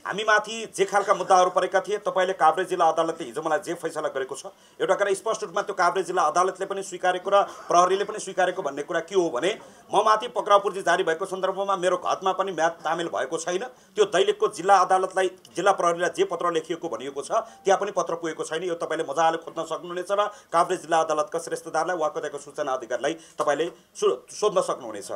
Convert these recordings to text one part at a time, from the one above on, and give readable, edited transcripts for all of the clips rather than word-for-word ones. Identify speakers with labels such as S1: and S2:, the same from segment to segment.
S1: हामीमाथि जे खालका मुद्दाहरू परेका थिए तपाईँले काभ्रे जिल्ला अदालतले हिजो मलाई जे फैसला गरेको छ एउटा कुरा स्पष्ट रूपमा त्यो काभ्रे जिल्ला अदालतले पनि स्वीकारेको र प्रहरीले पनि स्वीकारेको भन्ने कुरा के हो भने म माथि पक्राउ पूर्जी जारी भएको सन्दर्भमा मेरो घतमा पनि म्याद तामेल भएको छैन। त्यो दैलेखको जिल्ला अदालतलाई जिल्ला प्रहरीलाई जे पत्र लेखिएको भनिएको छ त्यहाँ पनि पत्र पुगेको छैन। यो तपाईँले मजाले खोज्न सक्नुहुनेछ र काभ्रे जिल्ला अदालतका श्रेष्ठदारलाई वा कतैको सूचना अधिकारीलाई तपाईँले सोध्न सक्नुहुनेछ।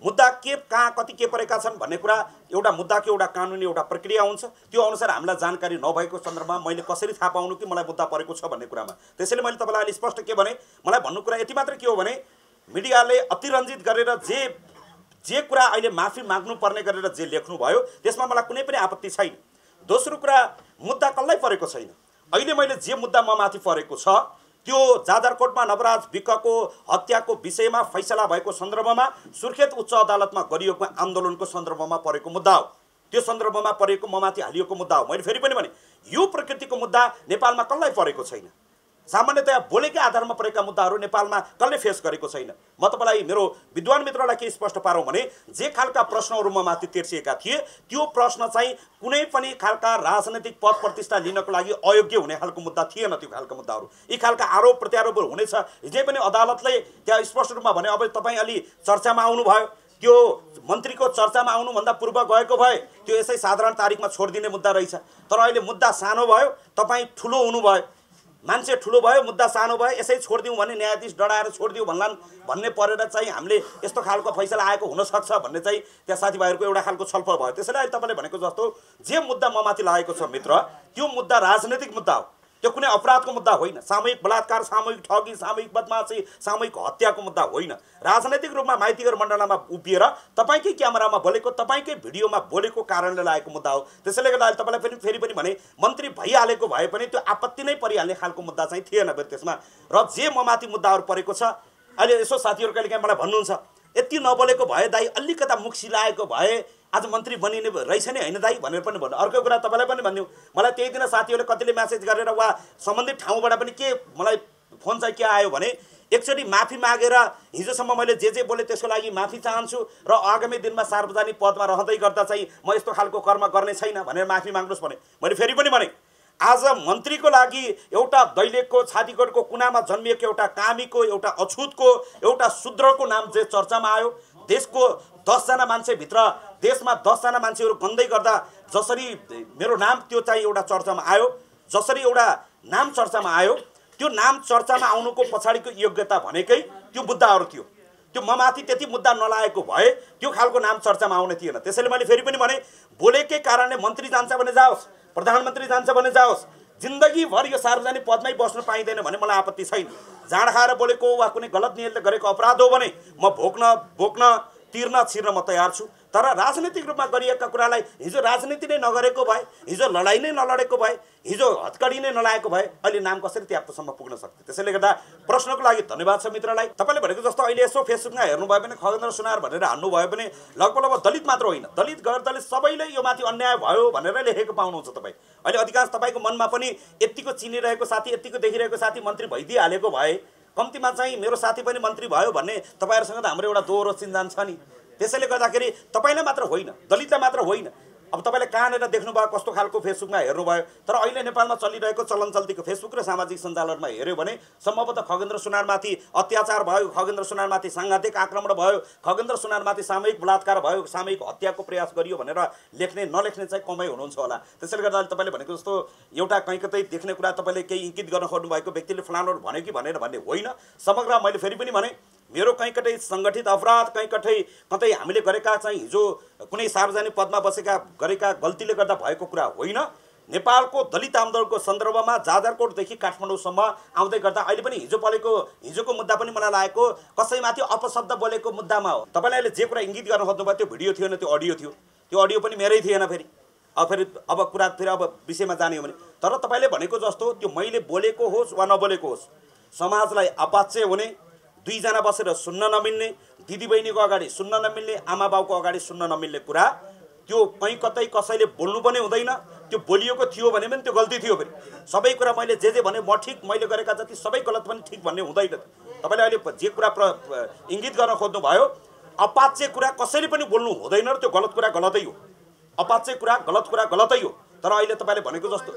S1: मुद्दा के कहाँ कति के परेका छन् भन्ने कुरा एउटा मुद्दाको एउटा कानुनी एउटा प्रक्रिया हुन्छ। त्यो अनुसार हामीलाई जानकारी नभएको सन्दर्भमा मैले कसरी थाहा पाउनु कि मलाई मुद्दा परेको छ भन्ने कुरामा। त्यसैले मैले तपाईँलाई अहिले स्पष्ट के भने मलाई भन्नु कुरा यति मात्र के हो भने मिडियाले अतिरञ्जित गरेर जे कुरा अहिले माफी माग्नुपर्ने गरेर जे लेख्नुभयो त्यसमा मलाई कुनै पनि आपत्ति छैन। दोस्रो कुरा मुद्दा कसलाई परेको छैन। अहिले मैले जे मुद्दा म माथि परेको छ त्यो जाजरकोटमा नवराज विकको हत्याको विषयमा फैसला भएको सन्दर्भमा सुर्खेत उच्च अदालतमा गरिएको आन्दोलनको सन्दर्भमा परेको मुद्दा हो। त्यो सन्दर्भमा परेको म माथि हालिएको मुद्दा हो। मैले फेरि पनि भने यो प्रकृतिको मुद्दा नेपालमा कसलाई परेको छैन। सामान्यतया बोलेकै आधारमा परेका मुद्दाहरू नेपालमा कसले फेस गरेको छैन। म तपाईँलाई मेरो विद्वान मित्रलाई के स्पष्ट पारौँ भने जे खालका प्रश्नहरू म माथि तेर्सिएका थिए त्यो प्रश्न चाहिँ कुनै पनि खालका राजनैतिक पद प्रतिष्ठा लिनको लागि अयोग्य हुने खालको मुद्दा थिएन। त्यो खालका मुद्दाहरू यी खालका आरोप प्रत्यारोपहरू हुनेछ। हिजै पनि अदालतले त्यहाँ स्पष्ट रूपमा भने अब तपाईँ अलि चर्चामा आउनुभयो, त्यो मन्त्रीको चर्चामा आउनुभन्दा पूर्व गएको भए त्यो यसै साधारण तारिकमा छोडिदिने मुद्दा रहेछ। तर अहिले मुद्दा सानो भयो, तपाईँ ठुलो हुनुभयो, मान्छे ठुलो भयो, मुद्दा सानो भयो, यसै छोडिदिउँ भने न्यायाधीश डराएर छोडिदिउँ भन्ने परेर चाहिँ हामीले यस्तो खालको फैसला आएको हुनसक्छ भन्ने चाहिँ त्यहाँ साथीभाइहरूको एउटा खालको छलफल भयो। त्यसैले अहिले तपाईँले भनेको जस्तो जे मुद्दा म माथि लागेको छ मित्र त्यो मुद्दा राजनैतिक मुद्दा हो। त्यो कुनै अपराधको मुद्दा होइन। सामूहिक बलात्कार, सामूहिक ठगी, सामूहिक बदमाशी, सामूहिक हत्याको मुद्दा होइन। राजनैतिक रूपमा माइतीगर मण्डलमा उभिएर तपाईँकै क्यामेरामा बोलेको, तपाईँकै भिडियोमा बोलेको कारणले लागेको मुद्दा हो। त्यसैले गर्दा अहिले तपाईँलाई फेरि पनि भने मन्त्री भइहालेको भए पनि त्यो आपत्ति नै परिहाल्ने खालको मुद्दा चाहिँ थिएन फेरि त्यसमा। र जे म माथि मुद्दाहरू परेको छ अहिले यसो साथीहरू कहिले काहीँ मलाई भन्नुहुन्छ यति नबोलेको भए दाइ अलिकता मुख सिलाएको भए आज मन्त्री बनिने रहेछ नि होइन दाइ भनेर पनि भन्नु। अर्को कुरा तपाईँलाई पनि भनिदिउँ, मलाई त्यही दिन साथीहरूले कतिले म्यासेज गरेर वा सम्बन्धित ठाउँबाट पनि के मलाई फोन चाहिँ के आयो भने एकचोटि माफी मागेर हिजोसम्म मैले जे बोले त्यसको लागि माफी चाहन्छु र आगामी दिनमा सार्वजनिक पदमा रहँदै गर्दा चाहिँ म यस्तो खालको कर्म गर्ने छैन भनेर माफी माग्नुहोस् भने मैले फेरि पनि भने आज मन्त्रीको लागि एउटा दैलेखको छातीकोटको कुनामा जन्मिएको एउटा कामीको, एउटा अछुतको, एउटा शूद्रको नाम चाहिँ चर्चामा आयो। देशको 10 जना मान्छेभित्र देशमा 10 जना मान्छेहरू गन्दै गर्दा जसरी मेरो नाम त्यो चाहिँ एउटा चर्चामा आयो, जसरी एउटा नाम चर्चामा आयो, त्यो नाम चर्चामा आउनुको पछाडिको योग्यता भनेकै त्यो मुद्दाहरू थियो। त्यो म माथि त्यति मुद्दा नलागेको भए त्यो खालको नाम चर्चामा आउने थिएन। त्यसैले मैले फेरि पनि भने बोलेकै कारणले मन्त्री जान्छ भने जाओस्, प्रधानमन्त्री जान्छ भने जाओस्, जिन्दगीभर यो सार्वजनिक पदमै बस्न पाइँदैन भने मलाई आपत्ति छैन। जाँड खाएर बोलेको वा कुनै गलत नियतले गरेको अपराध हो भने म भोग्न तिर्न छिर्न म तयार छु। तर राजनीतिक रूपमा गरिएका कुरालाई हिजो राजनीति नै नगरेको भए, हिजो लडाइँ नै नलडेको भए, हिजो हतकडी नै नलागेको भए अहिले नाम कसरी त्यहाँसम्म पुग्न सक्थ्यो। त्यसैले गर्दा प्रश्नको लागि धन्यवाद छ मित्रलाई। तपाईँले भनेको जस्तो अहिले यसो फेसबुकमा हेर्नुभयो भने खगेन्द्र सुनार भनेर हान्नुभयो भने लगभग दलित मात्र होइन, दलित गैर दलित सबैले यो माथि अन्याय भयो भनेर लेखेको पाउनुहुन्छ तपाईँ। अहिले अधिकांश तपाईँको मनमा पनि यत्तिको चिनिरहेको साथी, यत्तिको देखिरहेको साथी मन्त्री भइदिइहालेको भए कम्तीमा चाहिँ मेरो साथी पनि मन्त्री भयो भन्ने तपाईँहरूसँग त हाम्रो एउटा दोहोरो चिन्जान छ नि। त्यसैले गर्दाखेरि तपाईँलाई मात्र होइन, दलितलाई मात्र होइन, अब तपाईँले कहाँनिर देख्नुभयो कस्तो खालको फेसबुकमा हेर्नुभयो। तर अहिले नेपालमा चलिरहेको चलन चल्तीको फेसबुक र सामाजिक सञ्जालमा हेऱ्यो भने सम्भवतः खगेन्द्र सुनारमाथि अत्याचार भयो, खगेन्द्र सुनारमाथि साङ्घातिक आक्रमण भयो, खगेन्द्र सुनारमाथि सामूहिक बलात्कार भयो, सामूहिक हत्याको प्रयास गरियो भनेर लेख्ने नलेख्ने चाहिँ कमै हुनुहुन्छ होला। त्यसैले गर्दा तपाईँले भनेको जस्तो एउटा कहीँ कतै देख्ने कुरा तपाईँले केही इङ्गित गर्न खोज्नुभएको व्यक्तिले फलानु भन्यो कि भनेर भन्ने होइन। समग्र मैले फेरि पनि भने मेरो कहीँ कतै सङ्गठित अपराध, कहीँ कतै हामीले गरेका चाहिँ हिजो कुनै सार्वजनिक पदमा बसेका गरेका गल्तीले गर्दा भएको कुरा होइन। नेपालको दलित आन्दोलनको सन्दर्भमा जाजरकोटदेखि काठमाडौँसम्म आउँदै गर्दा अहिले पनि हिजोको मुद्दा पनि मलाई लागेको कसैमाथि अपशब्द बोलेको मुद्दामा हो। तपाईँले अहिले जे कुरा इङ्गित गर्न खोज्नुभयो त्यो भिडियो थिएन, त्यो अडियो थियो। त्यो अडियो पनि मेरै थिएन। अब कुरा फेरि अब विषयमा जाने हो भने तर तपाईँले भनेको जस्तो त्यो मैले बोलेको होस् वा नबोलेको होस्, समाजलाई अपाच्य हुने, दुईजना बसेर सुन्न नमिल्ने, दिदीबहिनीको अगाडि सुन्न नमिल्ने, आमा बाउको अगाडि सुन्न नमिल्ने कुरा त्यो कहीँ कतै कसैले बोल्नु पनि हुँदैन। त्यो बोलिएको थियो भने पनि त्यो गल्ती थियो। फेरि सबै कुरा मैले जे भने म ठिक, मैले गरेका जति सबै गलत पनि ठिक भन्ने हुँदैन। तपाईँले अहिले जे कुरा इङ्गित गर्न खोज्नुभयो अपाच्य कुरा कसैले पनि बोल्नु हुँदैन र त्यो गलत कुरा गलतै हो। अपाच्य कुरा गलतै हो। तर अहिले तपाईँले भनेको जस्तो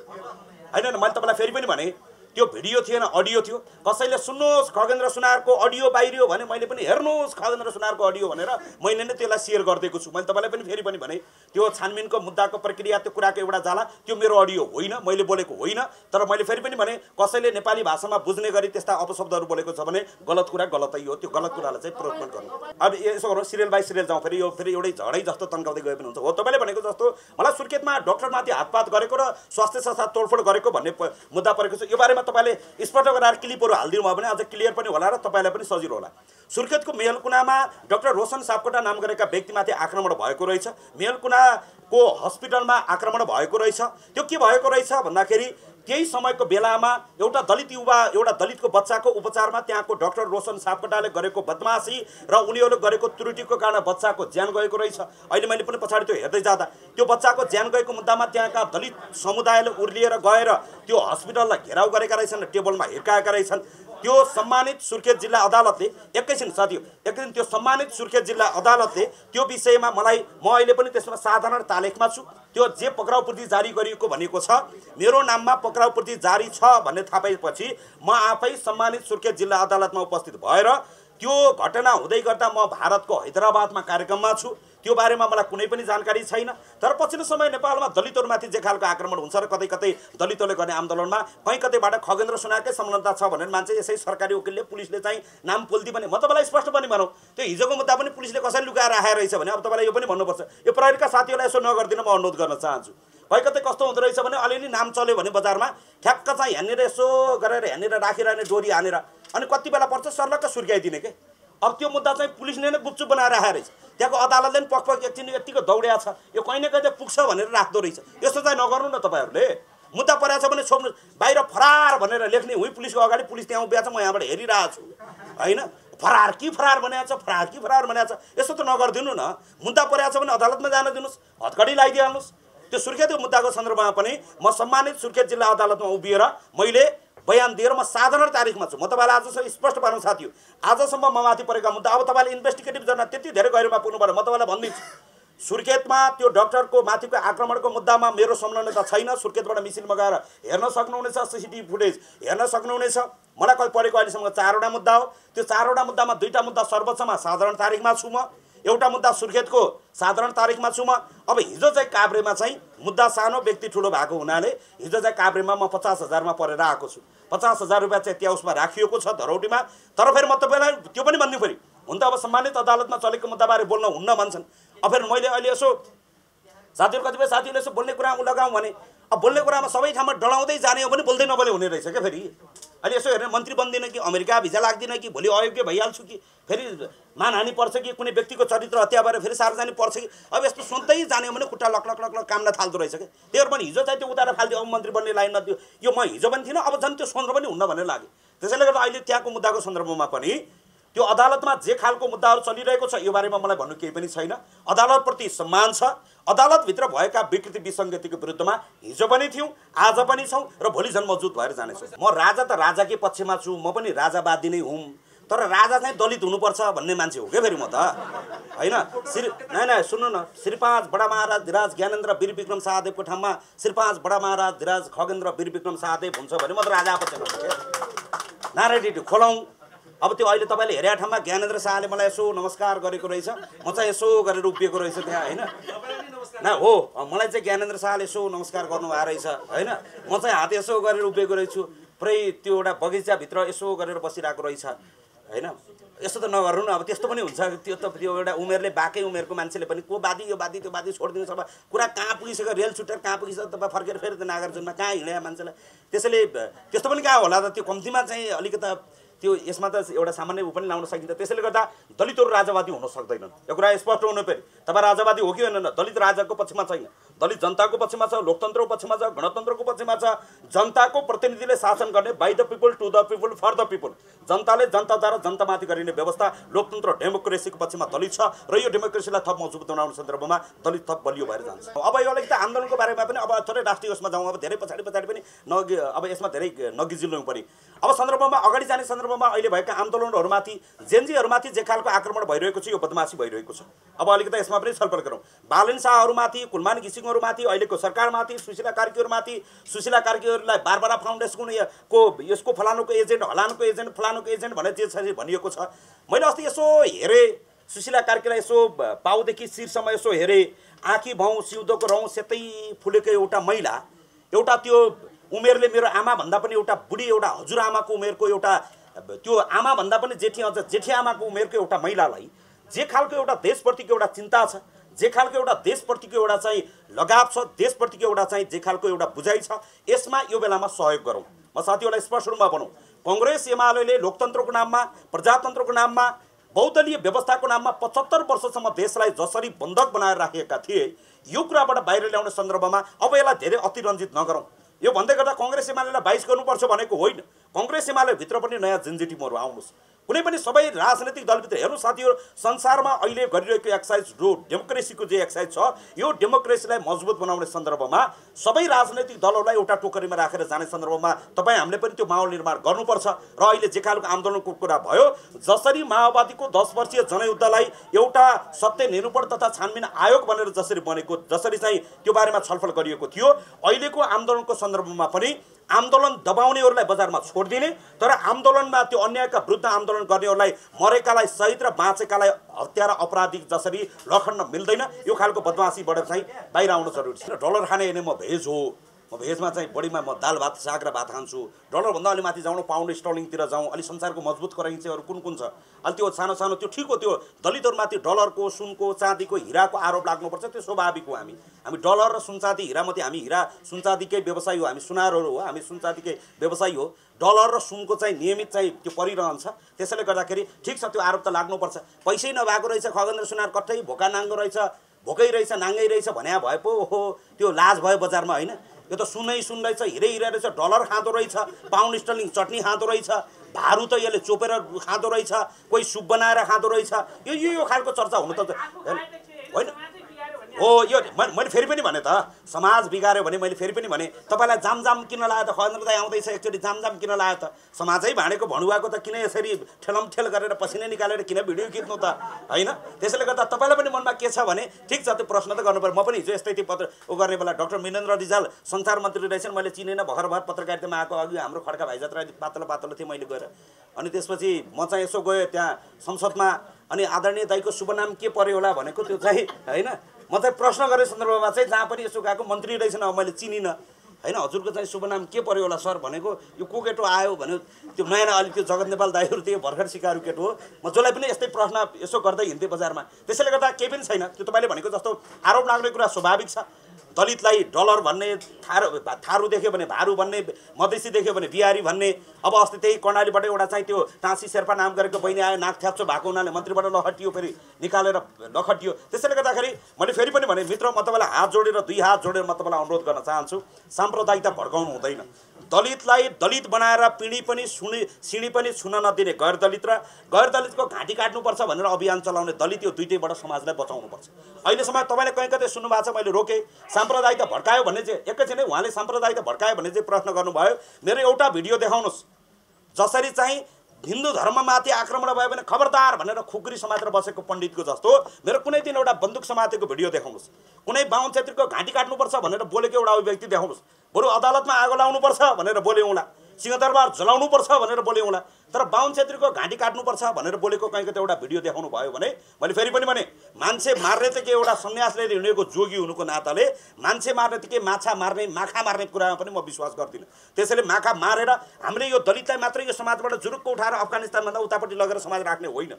S1: होइन, मैले तपाईँलाई फेरि पनि भने त्यो भिडियो थिएन, अडियो थियो। कसैले सुन्नुहोस् खगेन्द्र सुनारको अडियो बाहिरियो भने मैले पनि हेर्नुहोस् खगेन्द्र सुनारको अडियो भनेर मैले नै त्यसलाई सेयर गरिदिएको छु। मैले तपाईँलाई पनि फेरि पनि भने त्यो छानबिनको मुद्दाको प्रक्रिया, त्यो कुराको एउटा जाला, त्यो मेरो अडियो होइन, मैले बोलेको होइन। तर मैले फेरि पनि भने कसैले नेपाली भाषामा बुझ्ने गरी त्यस्ता अपशब्दहरू बोलेको छ भने गलत कुरा गलतै हो। त्यो गलत कुरालाई चाहिँ प्रोत्साहन गर्नु। अब यसो गरौँ, सिरियल बाई सिरियल जाउँ। फेरि यो फेरि एउटै झडै जस्तो तन्काउँदै गए पनि हुन्छ। हो, तपाईँले भनेको जस्तो मलाई सुर्खेतमा डक्टरमाथि हातपात गरेको र स्वास्थ्य संस्था तोडफोड गरेको भन्ने मुद्दा परेको छ। यो बारेमा तपाईँले स्पष्ट गरेर क्लिपहरू हालिदिनु भयो भने अझ क्लियर पनि होला र तपाईँलाई पनि सजिलो होला। सुर्खेतको मेहलकुनामा डाक्टर रोशन सापकोटा नाम गरेका व्यक्तिमाथि आक्रमण भएको रहेछ। मेहलकुनाको हस्पिटलमा आक्रमण भएको रहेछ। त्यो के भएको रहेछ भन्दाखेरि त्यही समयको बेलामा एउटा दलित युवा, एउटा दलितको बच्चाको उपचारमा त्यहाँको डाक्टर रोशन सापकोटाले गरेको बदमासी र उनीहरूले गरेको त्रुटिको कारण बच्चाको ज्यान गएको रहेछ। अहिले मैले पनि पछाडि त्यो हेर्दै जाँदा त्यो बच्चाको ज्यान गएको मुद्दामा त्यहाँका दलित समुदायले उर्लिएर गएर त्यो हस्पिटललाई घेराउ गरेका रहेछन्, टेबलमा हिर्काएका रहेछन्। त्यो सम्मानित सुर्खेत जिल्ला अदालतले त्यो सम्मानित सुर्खेत जिल्ला अदालतले त्यो विषयमा म अहिले पनि त्यसमा साधारण तालेखमा छु। त्यो जे पक्राउ पूर्ति जारी गरिएको भनेको छ, मेरो नाममा पक्राउ पूर्ति जारी छ भन्ने थाहा पाएपछि म आफै सम्मानित सुर्खेत जिल्ला अदालतमा उपस्थित भएर त्यो घटना हुँदै गर्दा म भारतको हैदराबादमा कार्यक्रममा छु। त्यो बारेमा मलाई कुनै पनि जानकारी छैन। तर पछिल्लो समय नेपालमा दलितहरूमाथि जे खालको आक्रमण हुन्छ र कतै कतै दलितहरूले गर्ने आन्दोलनमा कहीँ कतैबाट खगेन्द्र सुनारकै संलग्नता छ भनेर मान्छे यसै सरकारी वकिलले पुलिसले चाहिँ नाम पोल्दी भने म तपाईँलाई स्पष्ट पनि भनौँ, त्यो हिजोको मुद्दा पनि पुलिसले कसरी लुकाएर राखेर रहेछ भने अब तपाईँलाई यो पनि भन्नुपर्छ। यो प्रहरीका साथीहरूलाई यसो नगरिदिन म अनुरोध गर्न चाहन्छु। कहीँ कतै कस्तो हुँदो रहेछ भने अलिअलि नाम चल्यो भने बजारमा ठ्याक्क चाहिँ यहाँनिर यसो गरेर यहाँनिर राखिरहने डोरी हानेर अनि कति बेला पर्छ सर्लक्क सुर्क्याइदिने के। अब त्यो मुद्दा चाहिँ पुलिसले नै गुपचुप बनाएर राखेको रहेछ। त्यहाँको अदालतले पनि पक्क एकछिन यतिको दौड्या छ, यो कहीँ न कहीँ चाहिँ पुग्छ भनेर राख्दो रहेछ। यस्तो चाहिँ नगर्नु न तपाईँहरूले। मुद्दा परेको छ भने छोड्नु, बाहिर फरार भनेर लेख्ने हुँ पुलिसको अगाडि, पुलिस त्यहाँ उभिएको छ, म यहाँबाट हेरिरहेको छु होइन। फरार भनेको छ, यस्तो त नगरिदिनु न। मुद्दा परेको छ भने अदालतमा जान दिनुहोस्, हतकडी लगाइदिइहाल्नुहोस्। त्यो सुर्खेतको मुद्दाको सन्दर्भमा पनि म सम्मानित सुर्खेत जिल्ला अदालतमा उभिएर मैले बयान दिएर म साधारण तारिखमा छु। म तपाईँलाई आजसम्म स्पष्ट पार्नु साथी हो, आजसम्म म माथि परेका मुद्दा, अब तपाईँले इन्भेस्टिगेटिभ जर्नल त्यति धेरै गहिरोमा पुग्नु पऱ्यो। म तपाईँलाई भनिदिन्छु, सुर्खेतमा त्यो डाक्टरको माथिको आक्रमणको मुद्दामा मेरो संलग्नता छैन। सुर्खेतबाट मिसिन मगाएर हेर्न सक्नुहुनेछ, सिसिटिभी फुटेज हेर्न सक्नुहुनेछ। मलाई कहिले परेको अहिलेसम्म 4वटा मुद्दा हो। त्यो 4वटा मुद्दामा 2टा मुद्दा सर्वोच्चमा साधारण तारिखमा छु म, एउटा मुद्दा सुर्खेतको साधारण तारिखमा छु म। अब हिजो चाहिँ काभ्रेमा चाहिँ मुद्दा सानो व्यक्ति ठुलो भएको हुनाले हिजो चाहिँ काभ्रेमा म 50,000मा परेर आएको छु। 50,000 रुपियाँ चाहिँ त्यहाँ उसमा राखिएको छ धरौटीमा। तर फेरि म तपाईँलाई त्यो पनि भन्नु पऱ्यो, हुन त अब सम्मानित अदालतमा चलेको मुद्दाबारे बोल्न हुन्न भन्छन्। अब फेरि मैले अहिले यसो साथीहरू, कतिपय साथीहरूले यसो बोल्ने कुरा लगाउँ भने अब बोल्ने कुरामा सबै ठाउँमा डढाउँदै जाने हो भने बोल्दै नबोले हुने रहेछ क्या। फेरि अहिले यसो हेर्ने मन्त्री बन्दिनँ कि अमेरिका भिजा लाग्दिनँ कि भोलि अयोग्य भइहाल्छु कि फेरि मानहानि पर्छ कि कुनै व्यक्तिको चरित्र हत्या भएर फेरि सार्वजनिक पर्छ कि, अब यस्तो सुन्दै जाने हो भने खुट्टा लक काम्न थाल्दो रहेछ क्या। त्यही पनि हिजो चाहिँ त्यो उताएर फाल्दियो, अब मन्त्री बन्ने लाइन नदियो, यो म हिजो पनि थिइनँ, अब झन् त्यो सन्दर्भ पनि हुन्न भन्ने लाग्यो। त्यसैले गर्दा अहिले त्यहाँको मुद्दाको सन्दर्भमा पनि त्यो अदालतमा जे खालको मुद्दाहरू चलिरहेको छ यो बारेमा मलाई भन्नु केही पनि छैन। अदालतप्रति सम्मान छ। अदालतभित्र भएका विकृति विसङ्गतिको विरुद्धमा हिजो पनि थियौँ, आज पनि छौँ र भोलि झन् मजबुत भएर जानेछौँ। म राजा त राजाकै पक्षमा छु, म पनि राजावादी नै हुँ। तर राजा चाहिँ दलित हुनुपर्छ भन्ने मान्छे हो क्या फेरि म त होइन। नै सुन्नु न, श्री 5 बडा महाराज धिराज ज्ञानेन्द्र वीर विक्रम शाहदेवको ठाउँमा श्री 5 बडा महाराज धिराज खगेन्द्र वीर विक्रम शाहदेव हुन्छ भने म त राजा पक्षमा छु क्या। नारायण खोलाउँ। अब त्यो अहिले तपाईँले हेरेको ठाउँमा ज्ञानेन्द्र शाहले मलाई यसो नमस्कार गरेको रहेछ, म चाहिँ यसो गरेर उभिएको रहेछ त्यहाँ होइन। न हो, मलाई चाहिँ ज्ञानेन्द्र शाहले यसो नमस्कार गर्नुभएको रहेछ होइन। म चाहिँ हात यसो गरेर उभिएको रहेछु, पुरै त्यो एउटा बगैँचाभित्र यसो गरेर बसिरहेको रहेछ होइन। यस्तो त नगर्नु न। अब त्यस्तो पनि हुन्छ, त्यो त त्यो एउटा उमेरले बाकै उमेरको मान्छेले पनि को बादी यो बादी त्यो बादी छोडिदिनु छ। कुरा कहाँ पुगिसक्यो, रेल छुटेर कहाँ पुगिसक्यो, तपाईँ फर्केर फेरि त नागार्जुनमा कहाँ हिँड्यो मान्छेलाई। त्यसैले त्यस्तो पनि कहाँ होला त, त्यो कम्तीमा चाहिँ अलिकता त्यो यसमा त एउटा सामान्य ऊ पनि लाउन सकिन्छ। त्यसैले गर्दा दलितहरू राजावादी हुन सक्दैनन्, यो कुरा स्पष्ट हुनु पऱ्यो। तपाईँ राजावादी हो कि होइन, दलित राजाको पक्षमा छैन, दलित जनताको पक्षमा छ, लोकतन्त्रको पक्षमा छ, गणतन्त्रको पक्षमा छ। जनताको प्रतिनिधिले शासन गर्ने, by the people to the people for the people. जनताले जनताद्वारा जनतामाथि गरिने व्यवस्था, लोकतन्त्र डेमोक्रेसीको पक्षमा दलित छ र यो डेमोक्रेसीलाई थप मजबुत बनाउने सन्दर्भमा दलित थप बलियो भएर जान्छ। अब यो अलिकति आन्दोलनको बारेमा पनि अब थोरै राष्ट्रिय उसमा जाउँ, अब धेरै पछाडि पनि अब यसमा धेरै नगिजिल्नु पऱ्यो। अब सन्दर्भमा अगाडि जाने सन्दर्भमा अहिले भएका आन्दोलनहरूमाथि जेनजीहरूमाथि जे खालको आक्रमण भइरहेको छ यो बदमासी भइरहेको छ। अब अलिकति यसमा पनि छलफल गरौँ। बालन शाहहरूमाथि, कुलमान घिसिङहरूमाथि, अहिलेको सरकारमाथि, सुशीला कार्कीहरूमाथि, सुशीला कार्कीहरूलाई बारबारा फाउन्डेसनको यसको फलानुको एजेन्ट, हलानुको एजेन्ट, फलानुको एजेन्ट भनेर जे भनिएको छ। मैले अस्ति यसो हेरेँ, सुशीला कार्कीलाई यसो पाउदेखि शिरसम्म यसो हेरेँ, आँखी भाउ सिउँदोको रौँ सेतै फुलेको एउटा महिला, एउटा त्यो उमेरले मेरो आमाभन्दा पनि एउटा बुढी, एउटा हजुरआमाको उमेरको एउटा, त्यो आमाभन्दा पनि जेठी, अझ जेठी आमाको उमेरको एउटा महिलालाई जे खालको एउटा देशप्रतिको एउटा चिन्ता छ, जे खालको एउटा देशप्रतिको एउटा चाहिँ लगाव छ, देशप्रतिको एउटा चाहिँ जे खालको एउटा बुझाइ छ, यसमा यो बेलामा सहयोग गरौँ। म साथीहरूलाई स्पष्ट रूपमा भनौँ, कङ्ग्रेस एमाले लोकतन्त्रको नाममा, प्रजातन्त्रको नाममा, बहुदलीय व्यवस्थाको नाममा 75 वर्षसम्म देशलाई जसरी बन्धक बनाएर राखेका थिए, यो कुराबाट बाहिर ल्याउने सन्दर्भमा अब यसलाई धेरै अतिरञ्जित नगरौँ। यो भन्दै गर्दा कङ्ग्रेस एमालेलाई 22 गर्नुपर्छ भनेको होइन। कङ्ग्रेस एमाले भित्र पनि नयाँ जेनजेटिमहरू आउनुहोस्। कुनै पनि सबै राजनैतिक दलभित्र हेर्नु साथीहरू, संसारमा अहिले गरिरहेको एक्सर्साइज जो डेमोक्रेसीको जे एक्सर्साइज छ, यो डेमोक्रेसीलाई मजबुत बनाउने सन्दर्भमा सबै राजनैतिक दलहरूलाई एउटा टोकरीमा राखेर जाने सन्दर्भमा तपाईँ हामीले पनि त्यो माहौल निर्माण गर्नुपर्छ। र अहिले जे खालको आन्दोलनको कुरा भयो, जसरी माओवादीको 10 वर्षीय जनयुद्धलाई एउटा सत्य निरूपण तथा छानबिन आयोग भनेर जसरी बनेको, जसरी चाहिँ त्यो बारेमा छलफल गरिएको थियो, अहिलेको आन्दोलनको सन्दर्भमा पनि आन्दोलन दबाउनेहरूलाई बजारमा छोडिदिने, तर आन्दोलनमा त्यो अन्यायका विरुद्ध आन्दोलन गर्नेहरूलाई, मरेकालाई सहित र बाँचेकालाई हत्या र अपराधिक जसरी लखड्न मिल्दैन, यो खालको बदमासीबाट चाहिँ बाहिर आउनु जरुरी छ। डलर खाने हेर्ने म भेज हो, म भेजमा चाहिँ बढीमा म दाल भात साग र भात खान्छु। डलरभन्दा अलि माथि जाउँ, पाउन्ड स्टर्लिङतिर जाउँ, अलि संसारको मजबुत करेन्सीहरू कुन कुन छ, अलि त्यो सानो सानो त्यो ठिक हो, त्यो दलितहरूमाथि डलरको, सुनको, चाँदीको, हिराको आरोप लाग्नुपर्छ, त्यो स्वाभाविक हो। हामी डलर र सुन चाँदी हिरामध्ये हामी हिरा सुन चाँदीकै व्यवसायी हो, हामी सुनारहरू हो, हामी सुन चाँदीकै व्यवसायी हो। डलर र सुनको चाहिँ नियमित चाहिँ त्यो परिरहन्छ, त्यसैले गर्दाखेरि ठिक छ, त्यो आरोप त लाग्नुपर्छ। पैसै नभएको रहेछ, खगेन्द्र सुनार कट्टै भोका नाङ्गो रहेछ, भोकै रहेछ, नाङ्गै रहेछ भन्या भए पो हो त्यो लाज भयो बजारमा, होइन? यो त सुनै सुन रहेछ, हिरै रहेछ, डलर खाँदो रहेछ, पाउन्ड स्टर्लिङ चटनी खाँदो रहेछ, भारू त यसले चोपेर खाँदो रहेछ, कोही सुप बनाएर खाँदो रहेछ। यो खालको चर्चा हुनु त होइन हो। यो मैले फेरि पनि भने त, समाज बिगार्यो भने मैले फेरि पनि भने, तपाईँलाई जामजाम किन लाग्यो त? खगेन्द्र दाइ आउँदैछ एकचोटि, जामजाम किन लाग्यो त? समाजै भाँडेको भणुवाको त किन यसरी ठेलमठेल गरेर पसिना निकालेर किन भिडियो खिच्नु त, होइन? त्यसैले गर्दा तपाईँलाई पनि मनमा के छ भने ठिक छ, त्यो प्रश्न त गर्नु पर्यो। म पनि हिजो यस्तै त्यो पत्र गर्ने बेला डाक्टर मिनेन्द्र रिजाल सञ्चार मन्त्री रहेछन्, मैले चिनेन, भर्खर पत्रकारितामा आएको अघि हाम्रो खड्का भाइ जत्रा पातलो पातलो थिएँ मैले गएर, अनि त्यसपछि म चाहिँ यसो गएँ त्यहाँ संसदमा, अनि आदरणीय दाइको शुभ नाम के पर्यो होला भनेको त्यो चाहिँ, होइन? म चाहिँ प्रश्न गरेँ सन्दर्भमा चाहिँ जहाँ पनि यसो गएको मन्त्री रहेछन्, अब मैले चिनिनँ, होइन? हजुरको चाहिँ शुभ नाम के पर्यो होला सर भनेको, यो को केटो आयो भन्यो, त्यो नयाँ अलिक त्यो जगत नेपाल दाइहरू थियो, भर्खर सिकारु केटो हो। म जसलाई पनि यस्तै प्रश्न यसो गर्दै हिँड्थेँ बजारमा, त्यसैले गर्दा केही पनि छैन। त्यो तपाईँले भनेको जस्तो आरोप लाग्ने कुरा स्वाभाविक छ। दलितलाई डलर भन्ने, थारू देख्यो भने भारू भन्ने, मधेसी देख्यो भने बिहारी भन्ने। अब अस्ति त्यही कर्णालीबाट एउटा चाहिँ त्यो टाँसी शेर्पा नाम गरेको बहिनी आयो, नाक थ्याप्चो भएको हुनाले मन्त्रीबाट लखटियो, फेरि निकालेर लखटियो। त्यसैले गर्दाखेरि मैले फेरि पनि भने, मित्र, म तपाईँलाई हात जोडेर, 2 हात जोडेर म तपाईँलाई अनुरोध गर्न चाहन्छु, साम्प्रदायिकता भड्काउनु हुँदैन। दलितलाई दलित बनाएर पिँढी पनि सिँढी पनि छुन नदिने गैर दलितको घाँटी काट्नुपर्छ भनेर अभियान चलाउने दलित, यो दुइटैबाट समाजलाई बचाउनुपर्छ। अहिलेसम्म तपाईँले कहीँ कतै सुन्नुभएको छ, मैले रोकेँ, साम्प्रदायिकता भड्कायो भने चाहिँ एकैछिनै उहाँले साम्प्रदायिकता भड्कायो भने चाहिँ प्रश्न गर्नुभयो। मेरो एउटा भिडियो देखाउनुहोस् जसरी चाहिँ हिन्दू धर्ममाथि आक्रमण भयो भने खबरदार भनेर खुकुरी समातेर बसेको पण्डितको जस्तो मेरो कुनै दिन एउटा बन्दुक समातेको भिडियो देखाउनुहोस्, कुनै बाहुन क्षेत्रीको घाँटी काट्नुपर्छ भनेर बोलेको एउटा अभिव्यक्ति देखाउनुहोस्, बरु अदालतमा आगो लाउनुपर्छ भनेर बोल्यौँला, सिंहदरबार जलाउनुपर्छ भनेर बोल्यौँला, तर बाहुन क्षेत्रीको घाँटी काट्नुपर्छ भनेर बोलेको कहीँको एउटा भिडियो देखाउनु भयो भने मैले फेरि पनि भने, मान्छे मार्ने त के एउटा सन्यास लिएर हिँडेको जोगी हुनुको नाताले मान्छे मार्ने त के माछा मार्ने, माखा मार्ने कुरामा पनि म विश्वास गर्दिनँ। त्यसैले माखा मारेर हामीले यो दलितलाई मात्रै यो समाजबाट जुरुक्क उठाएर अफगानिस्तानभन्दा उतापट्टि लगेर समाज राख्ने होइन।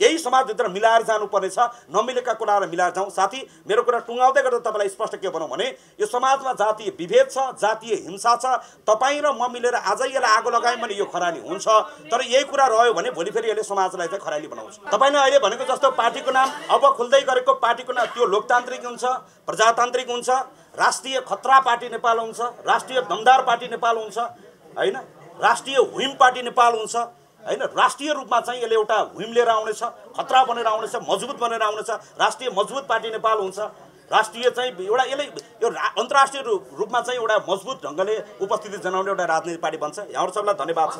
S1: यही समाजभित्र मिलाएर जानुपर्नेछ, नमिलेका कुराहरू मिलाएर जाउँ। साथी, मेरो कुरा टुङ्गाउँदै गर्दा तपाईँलाई स्पष्ट के भनौँ भने, यो समाजमा जातीय विभेद छ, जातीय हिंसा छ। तपाईँ र म मिलेर आजै यसलाई आगो लगायौँ भने यो खरानी हुन्छ, तर यही कुरा रह्यो भने भोलि फेरि यसले समाजलाई चाहिँ खरानी बनाउँछ। तपाईँले अहिले भनेको जस्तो पार्टीको नाम अब खुल्दै गरेको पार्टीको नाम त्यो लोकतान्त्रिक हुन्छ, प्रजातान्त्रिक हुन्छ, राष्ट्रिय खतरा पार्टी नेपाल हुन्छ, राष्ट्रिय दमदार पार्टी नेपाल हुन्छ, होइन? राष्ट्रिय हुइम पार्टी नेपाल हुन्छ, होइन? राष्ट्रिय रूपमा चाहिँ यसले एउटा हुइम लिएर आउनेछ, खतरा बनेर आउनेछ, मजबुत बनेर आउनेछ, राष्ट्रिय मजबुत पार्टी नेपाल हुन्छ। राष्ट्रिय चाहिँ एउटा यसले यो अन्तर्राष्ट्रिय रूपमा चाहिँ एउटा मजबुत ढङ्गले उपस्थिति जनाउने एउटा राजनीतिक पार्टी बन्छ। यहाँहरू सबैलाई धन्यवाद छ।